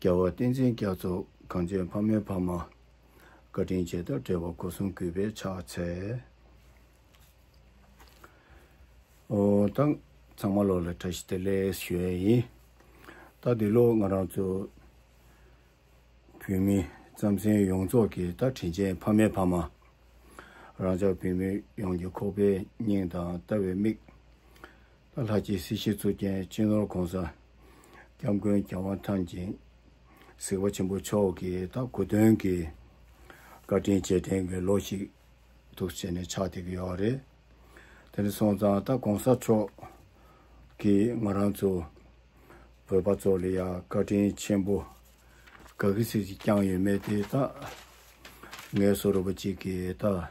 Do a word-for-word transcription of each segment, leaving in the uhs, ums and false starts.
རྒྱལ་བ་བསྟན་འཛིན་རྒྱ་མཚོ་གངས་ཅན་ཕ་མའི་ཕ་མ། བཀའ་དྲིན་ཆེ་ད་བགྲེས་པ་སྒོ་གསུམ་གུས་པས་ཕྱག་འཚལ། ཨོ་ད་ཚང་མ་ལོ་ལ་བཀྲ་ཤིས་བདེ་ལེགས་ཞུ་ཡས་ཡིན། ད་འདི་ལོ་ང་རང་ཚོ་བོད་མི་རྩམ་ཟན་ཡོངས་རྫོགས་ཀྱི་ད་དྲིན་ཅན་ཕ་མའི་ཕ་མ། རང་ཅག་བོད་མི་ཡོངས་ཀྱི་ཁོག་པའི་སྙིང་དང་ལྟ་བའི་མིག། ད་ལྷ་སྐྱིད་སྲིད་ཞིའི་གཙུག་རྒྱན་སྤྱི་ནོར་༸གོང་ས་༸སྐྱབས་མགོན་རྒྱལ་བ་ཐམས་ཅད་གཟིགས་པ་ཆེན་པོ་མཆོག་གི་ད་གོ་སྟོན་གྱི་བཀའ་དྲིན་རྗེས་དྲན་གྱི་ལོ་ཞིག་འདུག་བྱས་ནས་ཆགས་བསྡད་ཀྱི་ཡོད་རེད། དེ་འདྲ་སོང་ཙང་ད་༸གོང་ས་མཆོག་གིས་ང་རང་ཚོ་བོད་པ་ཚོ་ལ་ཡ་བཀའ་དྲིན་ཆེན་པོ་ག་གི་ཟིག་ཅིག་བསྐྱངས་ཡོད་མེད་དེ་ད་ངའི་བཟོ་འདྲ་པོ་ཅིག་གིས་ད་འགྲེལ་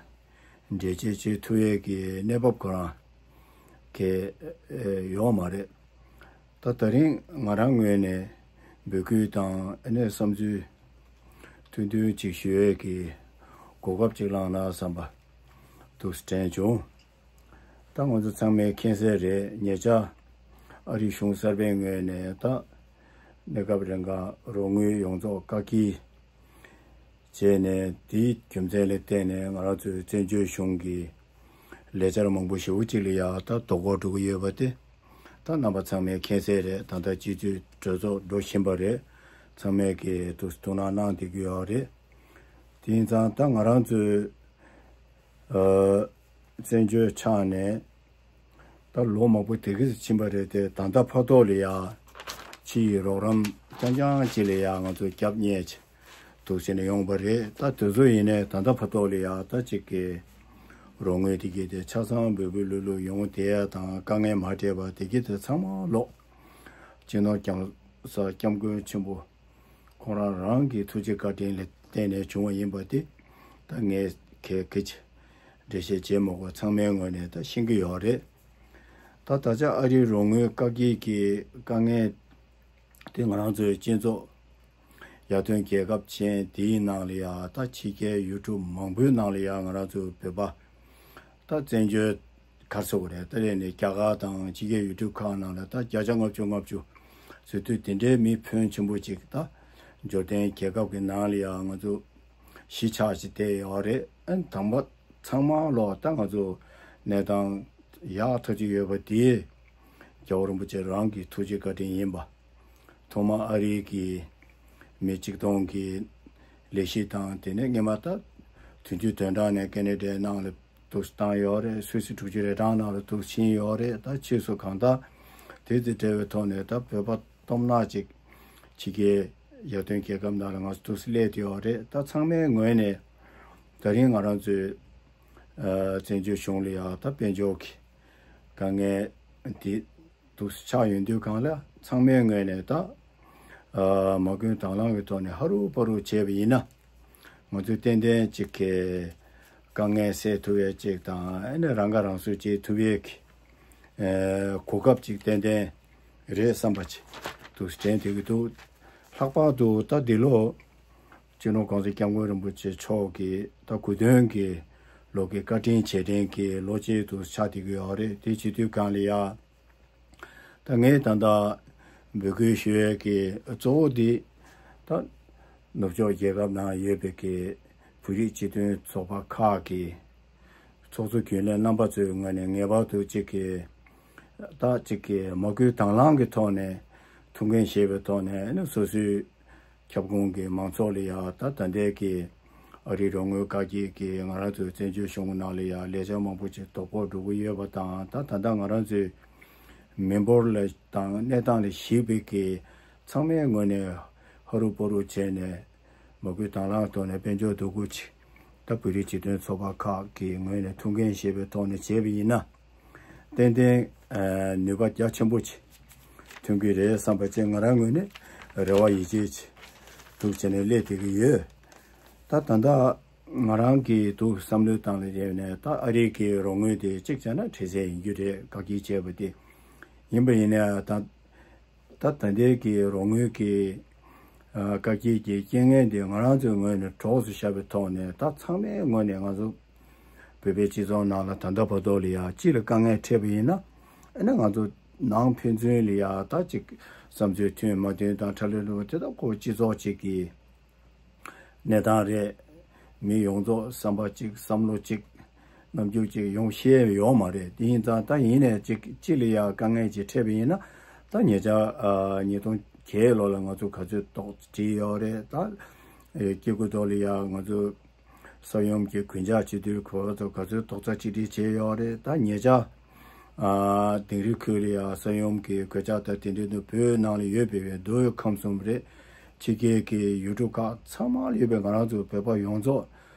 བརྗོད་བྱེད་ཐུབ་ཡས་ཀྱི་གནས་བབ་ཁོ་རང་གི་ཨེ་ཡོད་མ་རེད། ད་ད་རིང་ང་རང་ངོས་ནས་འབོད་སྐུལ་དང་ཨ་ནེ་བསམ་ཚུལ་ཐུང་ཐུང་ཅིག་ཞུ་ཡས་ཀྱི་གོ་སྐབས་ཅིག་བླངས་ན་བསམ་པ་འདུག་དྲན་བྱུང་། ད་ང་ཚོ་ཚང་མས་མཁྱེན་གསལ་རེད། ཉེ་ཆར་ཨ་རིའི་གཞུང་གསར་པའི་ངོས་ནས་ད་གནས་སྐབས་རིང་ག་རོགས་དངུལ་ཡོངས་རྫོགས་བཀག་སྐྱིལ་བྱས་ནས་དེའི་རྒྱུ་མཚན་ལ་བརྟེན་ནས་ང་རང་ཚོའི་བཙན་བྱོལ་གཞུང་གི་ལས་འཆར་མང་པོ་ཞེ་པོ་ཅིག་ལ་ཡ་ད་དོ་ཕོག་འགྲོ་གི་ཡོད་པ་དེ་ད་རྣམ་པ་ཚང་མས་མཁྱེན་གསལ་རེད། ད་ལྟ་སྤྱི་འཐུས་གྲོས་ཚོགས་འགྲོ་བཞིན་པ་རེད། ཚང་མས་ཀྱི་ཐུགས་ཐུགས་སྣང་གནང་བསྡད་ཀྱི་ཡོད་རེད། དེ་ཡིན་ཙང་ད་ང་རང་ཚོའི་ཨ་བཙན་བྱོལ་ཆགས་ནས་ད་ལོ་མང་པོ་དེ་ག་ཙམ་ཕྱིན་པ་རེད་དེ། ད་ལྟ་བར་དུ་ལ་ཡ་ཕྱི་ཡི་རོགས་རམ་རྐྱང་རྐྱང་ཅིག་ལ་ཡ་ང་ཚོ་རྒྱབ་གཉེར་འདུག་བྱས་ནས་ཡོང་པ་རེད། ད་དེ་ཚོ་ཡིན་ནའི་ད་ལྟ་བར་དུ་ལ་ཡ་ད་ཅིག་གི་རོགས་དངུལ་དེ་གི་དེ་ཆ་ཚང་འབོལ་འབོལ་ལུས་ལུས་ཡོང་བསྡད་ཡ་དང་དཀའ་ངལ་མ་འཕྲད་པ་དེ་གི་དེ་ཚང་མ་ལོག་སྤྱི་ནོར་༸གོང་ས་༸སྐྱབས་མགོན་ཆེན་པོ་ཁོང་རང་རང་གི་ཐུགས་རྗེ་བཀའ་དྲིན་ལ་བརྟེན་ནས་བྱུང་བ་ཡིན་པ་དེ་ད་ངས་གལ་གལ་ཆེ་འགྲེལ་བཤད་བྱེད་མ་དགོས། ཚང་མའི་ངོས་ནས་ད་ཤེས་ཀྱི་ཡོད་རེད། ད་ད་ཆ་ཨ་རིའི་རོགས་དངུལ་བཀག་སྐྱིལ་གྱི་དཀའ་ངལ་དེ་ང་རང་ཚོའི་སྤྱི་ཚོགས་ཡར་ཐོན་རྒྱལ་ཁབ་ཆེན་དེའི་ནང་ལ་ཡ་ད་ཕྱི་རྒྱལ་ཡུལ་གྲུ་མང་པོའི་ནང་ལ་ཡ་ང་རང་ཚོའི་བོད་པ་ད་བཙན་བྱོལ་ག་རེ་ཟེར་དགོས་རེད། ད་ལས་ནས་རྒྱ་གར་དང་ཕྱི་རྒྱལ་ཡུལ་གྲུ་ཁག་ནང་ལ་ད་བརྒྱ་ཆ་ལྔ་བཅུ་ལྔ་བཅུ་ཟེར་དུས་དེ་འདྲའི་མི་ཕོན་ཆེན་པོ་ཅིག་ད་འབྱོར་ལྡན་རྒྱལ་ཁབ་ཀྱི་ནང་ལ་ཡང་ང་ཚོ་གཞིས་ཆགས་ཅིག་བསྡད་ཡོད་རེད། ཨ་ནི་དང་པོ་ཚང་མ་ལོག་ད་ང་ཚོ་གནས་སྟངས་ཡག་ཐག་ཆོད་ཡོད་པ་དེ་རྒྱལ་བ་རིན་པོ་ཆེ་རང་གི་ཐུགས་རྗེ་བཀའ་དྲིན་ཡིན་པ། ཐོག་མ་ཨ་རིའི་གི་མི་གཅིག་སྟོང་གི་ལས་གཞི་དང་། དེ་ནས་སྔོན་མ་ད་དོན་གཅོད་དོན་གྲངས་ནས་ཀེ་ན་ཌའི་ནང་ལ་འདུག་བཏང་ཡོད་རེད། སུད་སི་དྲུག་ཅུ་རེ་གྲངས་ནང་ལ་འདུག་ཕྱིན་ཡོད་རེད། ད་ཕྱིས་སུ་གང་ལྟར་དེ་དེ་འབྲེལ་བའི་ཐོག་ནས་ད་བོད་པ་སྟོབས་ནག་ཅིག་ཕྱི་རྒྱལ་ཡར་ཐོན་རྒྱལ་ཁབ་ནང་ལ་ང་ཚོ་འདུག་སླེབས་ཡོད་རེད། ད་ཚང་མའི་ངོས་ནས་ད་རིང་ང་རང་ཚོའི་ཨ་བཙན་བྱོལ་གཞུང་ལ་ཡང་ད་དཔལ་འབྱོར་གྱི་དཀའ་ངལ་འདི་འདུག་ཆགས་ཡོང་དུས་སྒང་ལ་ཚང་མའི་ངོས་ནས་ད་ཨ་མ་བསྐུལ་དང་བླངས་ཀྱི་ཐོག་ནས་ཧ་རུ་པ་རུ་བྱས་པ་ཡིན་ན། ང་ཚོས་ཏན་ཏན་ཅིག་གི་དཀའ་ངལ་སེལ་ཐུབ་ཡས་ཅིག་དང་། ཨ་ནི་རང་ཁ་རང་གསོ་བྱེད་ཐུབ་ཡས་ཀྱི་ཨ་གོ་སྐབས་ཅིག་ཏན་ཏན་རེད་བསམ་པ་ཅིག་འདུག་དྲན་བསྡད་ཀྱི་འདུག་ལྷག་པར་དུ་ད་འདི་ལོ་སྤྱི་ནོར་༸གོང་ས་༸སྐྱབས་མགོན་རིན་པོ་ཆེ་མཆོག་གི་ད་གོ་སྟོན་གྱི་ལོ་གི་བཀའ་དྲིན་རྗེས་དྲན་གྱི་ལོ་གཅིག་ཏུ་ཆགས་བསྡད་ཀྱི་ཡོད་རེད། དེ་བྱེད་དུས་སྒང་ལ་ཡ་ད་ངས་ད་ལྟ་འབོད་སྐུལ་ཞུ་ཡས་ཀྱི་གཙོ་བོ་འདི་ད་ནུབ་ཕྱོགས་རྒྱལ་ཁབ་ནང་ཡོད་པའི་གི་བོད་རིགས་སྤྱི་མཐུན་ཚོགས་པ་ཁག་གི་ཚོགས་གཙོ་རྒྱུན་ལས་རྣམ་པ་ཚོའི་ངོས་ནས་ངེས་པར་དུ་གཅིག་གི་ད་གཅིག་གི་མ་བསྐུལ་དང་བླངས་ཀྱི་ཐོག་ནས་ཐུགས་འགན་བཞེས་པའི་ཐོག་ནས་ནི་སོ་སོའི་ཁྱབ་ཁོངས་ཀྱི་མང་ཚོགས་ལ་ཡ་ད་ད་ལྟའི་གི་ཨ་རིའི་རོགས་དངུལ་བཀག་སྐྱིལ་གྱིས་ང་རང་ཚོའི་བཙན་བྱོལ་གཞུང་ནང་ལ་ཡ་ལས་འཆར་མང་པོ་ཅིག་དོ་ཕོག་འགྲོ་གི་ཡོད་པ་དང་། ད་ད་ལྟ་ང་རང་ཚོའི་མི་འབོར་ལ་དང་གནས་སྟངས་ལ་གཞིགས་པའི་གི་ཚང་མའི་ངོས་ནས་ཧ་རུ་པ་རུ་བྱས་ནས་མ་བསྐུལ་དང་བླངས་ཐོག་ནས་དཔལ་འབྱོར་འདུ་འགོད་ཅིག་ད་བོད་རིགས་སྤྱི་མཐུན་ཚོགས་པ་ཁག་གི་ངོས་ནས་ཐུགས་འགན་བཞེས་པའི་ཐོག་ནས་བྱས་པ་ཡིན་ན། ཏན་ཏན་ཨ་ནུས་པ་རྒྱ་ཆེན་པོ་ཅིག་ཐོན་གྱི་རེད་བསམ་པ་བཅས་ང་རང་ངོས་ནས་རེ་བ་ཡིད་ཆེས་ཅིག་འདུག་བྱས་ནས་སླེབས་བསྡད་ཀྱི་ཡོད། ད་ད་ལྟ་ང་རང་གི་འདུག་བསམ་བློའི་སྟེང་ལ་བྱས་ནས་ད་ཨ་རི་གི་རོགས་དངུལ་དེ་གཅིག་བྱས་ན་ཁྲལ་སེལ་ཡིན་རྒྱུ་རེད། བཀག་སྐྱིལ་བྱས་པ་དེ་ཡིན་པ་ཡིན་ནའི་ད་ད་ད་ལྟའི་གི་རོགས་དངུལ་གྱི་ཨ་བཀག་སྐྱིལ་གྱི་རྐྱེན་ངན་དེ་ང་རང་ཚོའི་ངོས་ནས་གྲོགས་སུ་བཞག་པའི་ཐོག་ནས་ད་ཚང་མའི་ངོས་ནས་ང་ཚོ་བོད་པའི་སྤྱི་ཚོགས་ནང་ལ་ད་ལྟ་བར་དུ་ལ་ཡ་སྤྱི་ལ་དཀའ་ངལ་འཕྲད་པ་ཡིན་ན། ཨ་ནི་ང་ཚོ་ ནང་ཕན་ཚུན་ལ་ཡ་ད་ཅིག་བསམ་ཚུལ་མཐུན་མ་མཐུན་དང་ཁྲ་ལེ་ལོ་དེ་དག་ཁོ་སྤྱི་ཚོགས་ཅིག་གི་གནས་སྟངས་རེད། མི་ཡོངས་རྫོགས་བསམ་པ་གཅིག་བསམ་བློ་གཅིག་རྣམ་འགྱུར་གཅིག་ཡོང་ཤེས་ཡོད་མ་རེད། དེ་ཡིན་ཙང་ད་ཡིན་ནས་གཅིག་གཅིག་ལ་ཡ་དཀའ་ངལ་ཅིག་འཕྲད་པ་ཡིན་ན་ད་ཉེ་ཆར་ཨ་ཉིས་སྟོང་བརྒྱད་ལོ་ལ་ང་ཚོ་ག་ཚོད་རྡོག་བྲིས་ཡོད་རེད། ད་ཨེ་སྐྱེ་དགུ་ཐོག་ལ་ཡ་ང་ཚོ་ས་ཡོམ་གྱི་གུན་ཇག་བྱེད་དུས་ཁོ་རང་ཚོ་ག་ཚོད་རྡོག་རྩ་གཅིག་སྒྲིལ་བྱས་ཡོད་རེད། ད་ཉེ་ཆར་ཨ་དིང་རི་ཁུལ་ལ་ཡ་ས་ཡོམ་གྱི་གོད་ཆག་དང་དེ་འདྲའི་དུ་བོད་ནང་ལ་ཡོད་པའི་མདོ་དབུས་ཁམས་གསུམ་རེད། ཕྱི་རྒྱལ་གྱི་ཡུལ་གྲུ་ཁག་ཚང་མ་ལ་ཡོད་པའི་ང་རང་ཚོ་བོད་པ་ཡོངས་རྫོགས་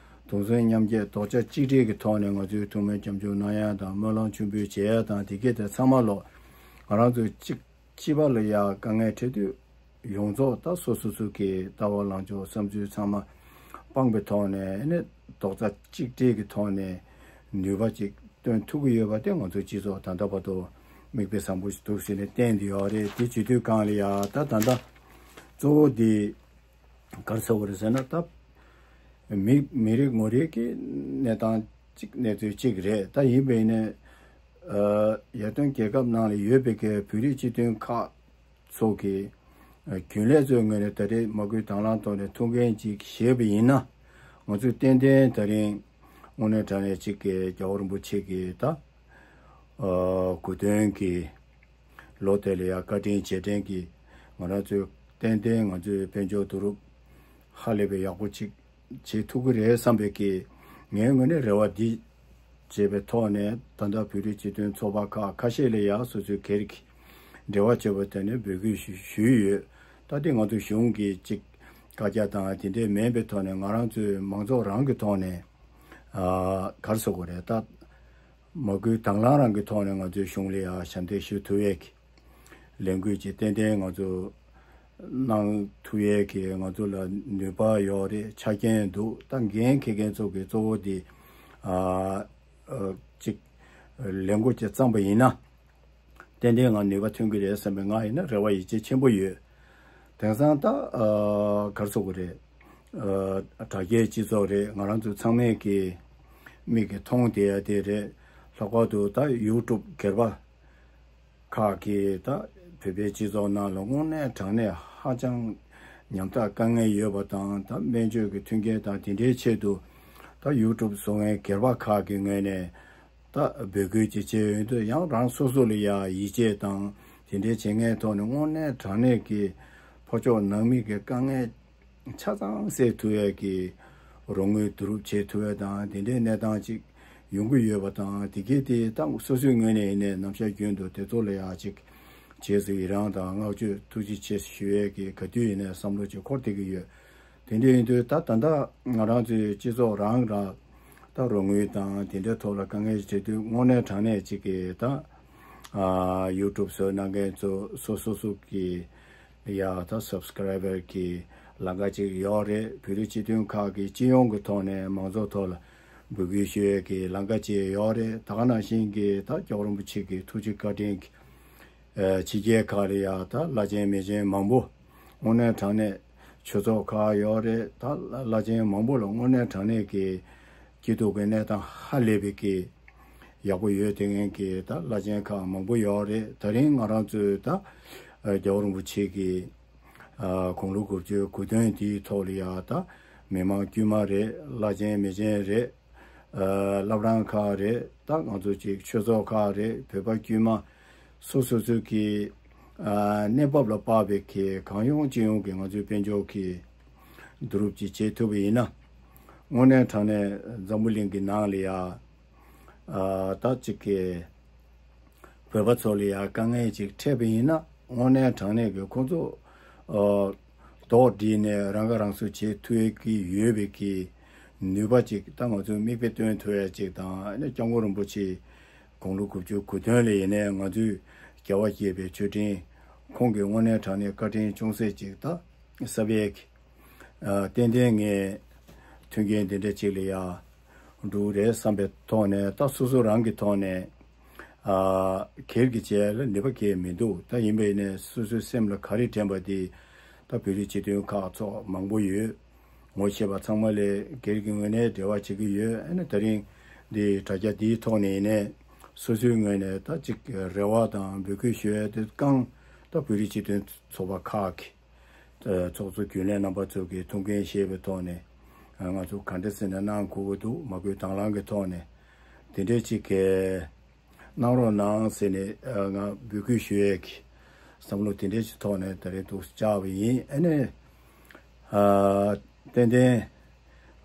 གདུང་སེམས་མཉམ་སྐྱེད་རྡོག་རྩ་གཅིག་སྒྲིལ་གྱི་ཐོག་ནས་ང་ཚོའི་ཐུགས་སྨོན་སྐྱབས་འཇུག་གནང་ཡ་དང་སྨོན་ལམ་མཆོད་འབུལ་བྱེད་ཡ་དང་དེ་གས་དེ་ཚང་མ་ལོ་ང་རང་ཚོ་གཅིག་སྤྱི་པ་ལ་ཡ་དཀའ་ངལ་འཕྲད་དུས་ཡོངས་རྫོགས་ད་སོ་སོ་སོ་གི་ལྟ་བ་ལངས་ཕྱོགས་བསམ་ཚུལ་ཚང་མ་སྤངས་པའི་ཐོག་ནས་ཨ་ནི་རྡོག་རྩ་གཅིག་སྒྲིལ་གྱི་ཐོག་ནས་ནུས་པ་ཅིག་སྟོན་ཐུབ་ཀྱི་ཡོད་པ་དེ་ང་ཚོ་སྤྱི་ཚོགས་ད་ལྟ་བར་དུ་མིག་དཔེ་བཟང་པོ་ཞིག་འདུག་ཟེར་ནས་བསྟན་བསྡད་ཡོད་རེད། དེ་བྱེད་དུས་གང་ལ་ཡ་ད་ད་ལྟ་གཙོ་བོ་དེ་ག་རེ་ཟེར་དགོས་རེད་ཟེར་ན་ད་མི་མི་རིགས་ངོ་རིགས་ཀྱི་གནས་སྟངས་གཅིག་གནས་ཚུལ་གཅིག་རེད། ད་ཡིན་པས་ནས་ཨ་ཡར་ཐོན་རྒྱལ་ཁབ་ནང་ལ་ཡོད་པའི་གི་བོད་རིགས་སྤྱི་མཐུན་ཁག་ཚོ་གི་ཨ་རྒྱུན་ལས་ཚོའི་ངོས་ནས་ད་རེས་མ་སྐུལ་དང་བླངས་ཐོག་ནས་ཐུགས་འགན་ཅིག་བཞེས་པ་ཡིན་ན་ང་ཚོས་ཏན་ཏན་ད་རིང་དངོས་གནས་དྲང་གནས་གཅིག་གི་རྒྱལ་བ་རིན་པོ་ཆེ་གི་ད་ཨ་སྐུ་མདུན་གྱི་ལོ་དེ་ལ་ཡང་བཀའ་དྲིན་རྗེས་དྲན་གྱི་ང་རང་ཚོའི་ཏན་ཏན་ང་ཚོའི་དཔལ་འབྱོར་བསྡུ་རུབ་ཧ་ལས་པའི་ཡག་པོ་ཅིག་བྱེད་ཐུབ་ཀྱི་རེད་བསམ་པའི་གི་ངའི་ངོས་ནས་རེ་བ་འདི་བྱས་པའི་ཐོག་ནས་ད་ལྟ་བོད་རིགས་སྤྱི་མཐུན་ཚོགས་པ་ཁག་ཁ་ཤས་ལ་ཡང་སོ་སོའི་སྒེར་གྱི་འབྲེལ་བ་བྱས་པ་དེ་ནས་འབོད་སྐུལ་ཞུ་ཞུས་ཡོད། ད་ལྟའི་ང་ཚོ་གཞུང་གི་ཅིག་བཀའ་རྒྱ་དང་དེ་འདྲས་མེད་པའི་ཐོག་ནས་ང་རང་ཚོའི་མང་ཚོགས་རང་གི་ཐོག་ནས་ཨ་ག་རེ་ཟེར་དགོས་རེད། ད་མ་སྐུལ་དང་བླངས་རང་གི་ཐོག་ནས་ང་ཚོའི་གཞུང་ལ་ཡང་ཞབས་འདེགས་ཞུ་ཐུབ་ཡས་ཀྱི་ལས་འགུལ་ཅིག་ཏན་ཏན་ང་ཚོ་གནང་ཐུབ་ཡས་ཀྱི་ང་ཚོ་ལ་ནུས་པ་ཡོད་རེད། ཆ་རྐྱེན་འདུག་ད་འགན་འཁྱེར་མཁན་ཚོ་གི་གཙོ་བོ་དེ་ཨ་ཨ་ཅིག་ལས་འགུལ་ཅིག་བརྩམས་པ་ཡིན་ན་ཏན་ཏན་ང་ནུས་པ་ཐོན་གྱི་རེད་བསམ་པའི་ང་ཡིན་ན་རེ་བ་ཡིད་ཆེས་ཆེན་པོ་ཡོད། དེང་སང་ད་ཨ་ག་རེ་ཟེར་དགོས་རེད། ཨ་དྲ་རྒྱའི་སྤྱི་ཚོགས་རེད། ང་རང་ཚོ་ཚང་མས་ཀྱི་མིག་གིས་མཐོང་བསྡད་ཡ་དེ་རེད། ལྷག་པར་དུ་ད་ཡུ་ཊུབ་སྒེར་པ་ཁག་གིས་ད་བོད་པའི་སྤྱི་ཚོགས་ནང་ལ་དངོས་གནས་དྲང་གནས་ཧ་ཅང་ཉམ་ཐག་དཀའ་ངལ་ཡོད་པ་དང་ད་སྨན་བཅོས་ཀྱི་མཐུན་རྐྱེན་དང་དེ་འདྲའི་ཆེད་དུ་ད་ཡུ་ཊུབ་བཟོ་མཁན་སྒེར་པ་ཁག་གི་ངོས་ནས་ད་འབོད་སྐུལ་ཅིག་བྱས་ཡོང་དུས་ཡང་རང་སོ་སོ་ལ་ཡ་ཡིད་ཆེས་དང་དེ་འདྲའི་བྱེད་མཁན་ཐོག་ནས་དངོས་གནས་དྲང་གནས་ཀྱི་ཕོ་ཕྱོགས་ནང་མི་གི་དཀའ་ངལ་ཆ་ཚང་སེལ་ཐུབ་ཡས་ཀྱི་རོགས་དངུལ་བསྡུ་རུབ་བྱེད་ཐུབ་ཡས་དང་དེ་འདྲའི་གནས་སྟངས་ཅིག་ཡོང་གི་ཡོད་པ་དང་དེ་གའི་དེ་ད་སོ་སོའི་ངོས་ནས་ཡིན་ནའི་ནམ་ཞག་རྒྱུན་དུ་དེ་ཚོ་ལ་ཡ་ཅིག་རྗེས་སུ་ཡི་རང་དང་བསྔགས་བརྗོད་ཐུགས་རྗེ་ཆེ་ཞུ་ཡས་ཀྱི་ག་དུས་ཡིན་ནའི་བསམ་བློ་ཅིག་འཁོར་བསྡད་ཀྱི་ཡོད། དེ་འདྲ་ཡིན་དུས་ད་ད་ལྟ་ང་རང་ཚོའི་སྤྱི་ཚོགས་རང་རང་ད་རོགས་དངུལ་དང་དེ་འདྲའི་ཐོག་ལ་དཀའ་ངལ་འཕྲད་དུས་དངོས་གནས་དྲང་གནས་ཅིག་གི་ད་ཨ་ཡུ་ཊུབ་བཟོ་གནང་མཁན་ཚོ་སོ་སོ་སོ་གི་ཡ་ད་སབ་སི་ཀ་རའི་བར་གི་ལམ་ཁ་ཅིག་ཡོད་རེད། བོད་རིགས་སྤྱི་མཐུན་ཁག་གི་སྤྱི་ཡོངས་ཀྱི་ཐོག་ནས་མང་ཚོགས་ཐོག་ལ་འབོད་སྐུལ་ཞུ་ཡས་ཀྱི་ལམ་ཁ་ཅིག་ཡོད་རེད། ད་ག་ནང་བཞིན་གྱི་ད་རྒྱལ་བ་རིན་པོ་ཆེ་གི་ཐུགས་རྗེ་བཀའ་དྲིན་གྱི་ཨ་ཕྱི་རྒྱལ་ཁག་ལ་ཡ་ད་བླ་ཆེན་མེ་ཆེན་མང་པོ་དངོས་གནས་དྲང་གནས་ཆོས་ཚོགས་ཁག་ཡོད་རེད། ད་བླ་ཆེན་མང་པོ་ལ་དངོས་གནས་དྲང་གནས་ཀྱི་སྐྱིད་སྡུག་གི་གནས་སྟངས་ཧ་ལས་པའི་གི་ཡག་པོ་ཡོད་དེ་མཁན་གྱི་ད་བླ་ཆེན་ཁག་མང་པོ་ཡོད་རེད། ད་རིང་ང་རང་ཚོའི་ད་ཨ་རྒྱལ་བ་རིན་པོ་ཆེ་གི་ཨ་དགུང་ལོ་དགུ་བཅུ་གོ་སྟོན་འདིའི་ཐོག་ལ་ཡ་ད་མི་མང་དཀྱུས་མ་རེད། བླ་ཆེན་མེ་ཆེན་རེད། ཨ་བླ་བྲང་ཁག་རེད། ད་ང་ཚོ་ཅིག་ཆོས་ཚོགས་ཁག་རེད། བོད་པ་དཀྱུས་མ་སོ་སོ་སོ་གི་ཨ་གནས་བབ་ལ་དཔག་པའི་གི་གང་ཡོང་ཅི་ཡོང་གི་ང་ཚོའི་དཔལ་འབྱོར་གྱི་བསྡུ་རུབ་ཅིག་བྱེད་ཐུབ་པ་ཡིན་ན་དངོས་གནས་དྲང་གནས་འཛམ་བུ་གླིང་གི་ནང་ལ་ཡ་ཨ་ད་ཅིག་གི་བོད་པ་ཚོ་ལ་ཡང་དཀའ་ངལ་ཅིག་འཕྲད་པ་ཡིན་ན་དངོས་གནས་དྲང་གནས་ཀྱི་ཁོང་ཚོ་ཨ་རྡོག་བསྒྲིལ་ནས་རང་ཁ་རང་གསོ་བྱེད་ཐུབ་ཀྱི་ཡོད་པའི་གི་ནུས་པ་ཅིག་ད་ང་ཚོས་མིག་དཔེ་སྟོན་ཐུབ་ཡ་ཅིག་དང་ཨ་ནི་སྐྱབས་མགོན་རིན་པོ་ཆེ་དགུང་ལོ་དགུ་བཅུ་གོ་སྟོན་ལ་ཡིན་ནའི་ང་ཚོས་རྒྱལ་བ་དགྱེས་པའི་མཆོད་སྤྲིན་ཁོང་གི་དངོས་གནས་དྲང་གནས་བཀའ་དྲིན་ཅུང་ཟད་ཅིག་ད་གསབ་ཡས་ཀྱི་ཨ་ཏན་ཏན་ངས་མཐུན་རྐྱེན་འདི་འདྲ་ཅིག་ལ་ཡ་འགྲོ་གི་རེད་བསམ་པའི་ཐོག་ནས་ད་སོ་སོ་རང་གི་ཐོག་ནས་ཨ་སྒེར་གྱི་བྱས་ལ་ནུས་པ་གང་ཡང་མི་འདུག་ད་ཡིན་པས་ནས་སོ་སོའི་སེམས་ལ་ག་རེ་དྲན་པ་དེ་ད་བོད་རིགས་སྤྱི་མཐུན་ཁག་ཚོགས་མང་པོ་ཡོད། ངོ་ཤེས་པ་ཚང་མ་ལས་སྒེར་གྱི་ངོས་ནས་འབྲེལ་བ་བྱེད་ཀྱི་ཡོད། ཨ་ནི་ད་རིང་འདི་དྲ་རྒྱ་འདིའི་ཐོག་ནས་ཡིན་ནའི་ སོ་སོའི་ངོས་ནས་ད་ཅིག་རེ་བ་དང་འབོད་སྐུལ་ཞུ་ཡ་དེ་རྐང་ད་བོད་རིགས་སྤྱི་མཐུན་ཚོགས་པ་ཁག་གི་ཚོགས་གཙོ་རྒྱུན་ལས་རྣམ་པ་ཚོ་གི་ཐུགས་འགན་བཞེས་པའི་ཐོག་ནས་ང་ཚོ་ག་འདྲ་ཟེར་ནས་གནང་དགོས་ཀྱི་འདུག་མ་བསྐུལ་དང་བླངས་ཀྱི་ཐོག་ནས་དེ་འདྲའི་ཅིག་གནང་རོགས་གནང་ཟེར་ནས་ང་འབོད་སྐུལ་ཞུ་ཡས་ཀྱི་བསམ་བློ་དེ་འདྲའི་ཅིག་ཐོག་ནས་ད་རེས་འདུག་བཅར་བ་ཡིན། ཨ་ནི་ཏན་ཏན་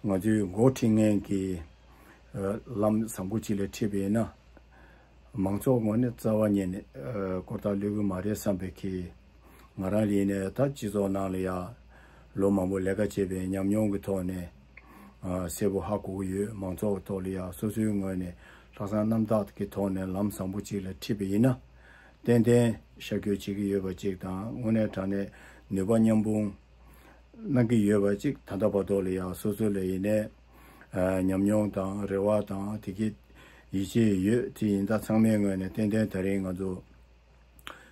ང་ཚོའི་འགོ་ཁྲིད་མཁན་གྱི་ལམ་བཟང་པོ་ཅིག་ལ་ཁྲིད་པ་ཡིན་ན། མང་ཚོགས་ངོས་ནས་རྩ་བ་ཉིད་ནས་ཨ་སྐོར་ཐག་ལུས་ཀྱི་མ་རེད་བསམ་པའི་ཁེ། ང་རང་ལ་ཡིན་ནའི་ད་སྤྱི་ཚོགས་ནང་ལ་ཡ་ལོ་མང་པོ་ལས་ཀ་བྱས་པའི་ཉམས་མྱོང་གི་ཐོག་ནས་ཨ་གསལ་པོ་ཧ་གོ་གི་ཡོད། མང་ཚོགས་ཀྱི་ཐོག་ལ་ཡ་སོ་སོའི་ངོས་ནས་ལྷག་བསམ་རྣམ་དག་གི་ཐོག་ནས་ལམ་བཟང་པོ་ཅིག་ལ་ཁྲིད་པ་ཡིན་ན་ཏན་ཏན་ཤར་བསྐྱོད་བྱེད་ཀྱི་ཡོད་པ་ཅིག་དང་། དངོས་གནས་དྲང་གནས་ནུས་པ་མཉམ་སྤུངས་གནང་གི་ཡོད་པ་ཅིག་ད་ལྟ་བར་དུ་ལ་ཡང་སོ་སོ་ལ་ཡིན་ནའི་ཨ་ཉམས་མྱོང་དང་རེ་བ་དང་དེ་གི་ཡིད་ཆེས་ཡོད། དེ་ཡིན་ད་ཚང་མའི་ངོས་ནས་ཏན་ཏན་ད་རིང་ང་ཚོ་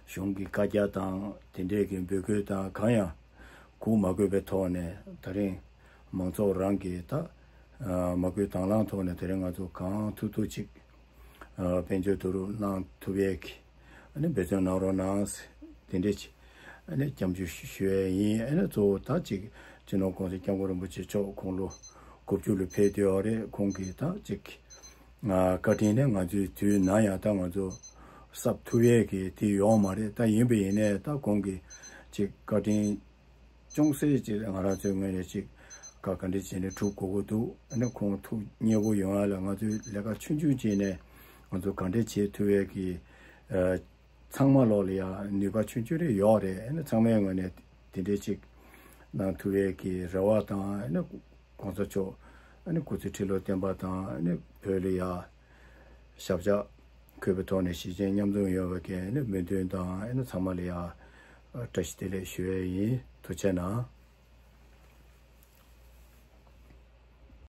གཞུང་གི་བཀའ་རྒྱ་དང་དེ་འདྲས་ཀྱི་འབོད་སྐུལ་དང་གང་ཡང་གུག་མ་དགོས་པའི་ཐོག་ནས་ད་རིང་མང་ཚོགས་རང་གི་ད་ཨ་མ་བསྐུལ་དང་བླངས་ཐོག་ནས་ད་རིང་ང་ཚོ་གང་ཐུབ་ཐུབ་ཅིག་ཨ་དཔལ་འབྱོར་བསྡུ་རུབ་གནང་ཐུབ་ཡས་ཀྱི་ཨ་ནི་འབད་བརྩོན་གནང་རོགས་གནང་། དེ་འདྲས་ཀྱི་ཨ་ནི་སྐྱབས་འཇུག་ཞུ་ཞུ་ཡས་ཡིན། ཨ་ནི་གཙོ་བོ་ད་ཅིག་སྤྱི་ནོར་༸གོང་ས་༸སྐྱབས་མགོན་རིན་པོ་ཆེ་མཆོག་དགུང་ལོ་དགུ་བཅུ་ལ་ཕེབས་བསྡད་ཡོད་རེད། ཁོང་གིས་ད་ཅིག་ཨ་བཀའ་དྲིན་ནི་ང་ཚོའི་དུས་ནམ་ཡང་ད་ང་ཚོ་གསབ་ཐུབ་ཡས་ཀྱི་དེ་ཡོད་མ་རེད། ད་ཡིན་པ་ཡིན་ནའི་ད་ཁོང་གིས་ཅིག་བཀའ་དྲིན་ཅུང་ཟད་ཅིག་ང་རང་ཚོའི་ངོས་ནས་ཅིག་བཀའ་ག་འདྲ་བྱས་ནས་སྒྲུབ་དགོས་ཀྱི་འདུག་ཨ་ནི་ཁོང་ཐུགས་མཉེས་པོ་ཡོང་ཡ་ལ་ང་ཚོས་ལས་ཀ་ཆུང་ཆུང་བྱས་ནས་ང་ཚོ་ག་འདྲ་བྱེད་ཐུབ་ཡས་ཀྱི་ཨ་ཚང་མ་ལོག་ལ་ཡ་ནུས་པ་ཆུང་ཆུང་རེ་ཡོད་རེད། ཨ་ནི་ཚང་མའི་ངོས་ནས་དེ་འདྲའི་ཅིག་གནང་ཐུབ་ཡས་ཀྱི་རེ་བ་དང་། ཨ་ནི་༸གོང་ས་མཆོག་ཨ་ནི་སྐུ་ཚེ་ཁྲི་ལོ་བརྟན་པ་དང་། ཨ་ནི་བོད་ལ་ཡ་ཞབས་ཕྱི་འཁོད་པའི་ཐོག་ནས་ཞི་བྱེད་མཉམ་འཛོམས་ཡོང་བའི་གི་ཨ་ནི་སྨོན་འདུན་དང་། ཨ་ནི་ཚང་མ་ལ་ཡ་བཀྲ་ཤིས་བདེ་ལེགས་ཞུ་ཡས་ཡིན། ཐུགས་རྗེ་གནང་།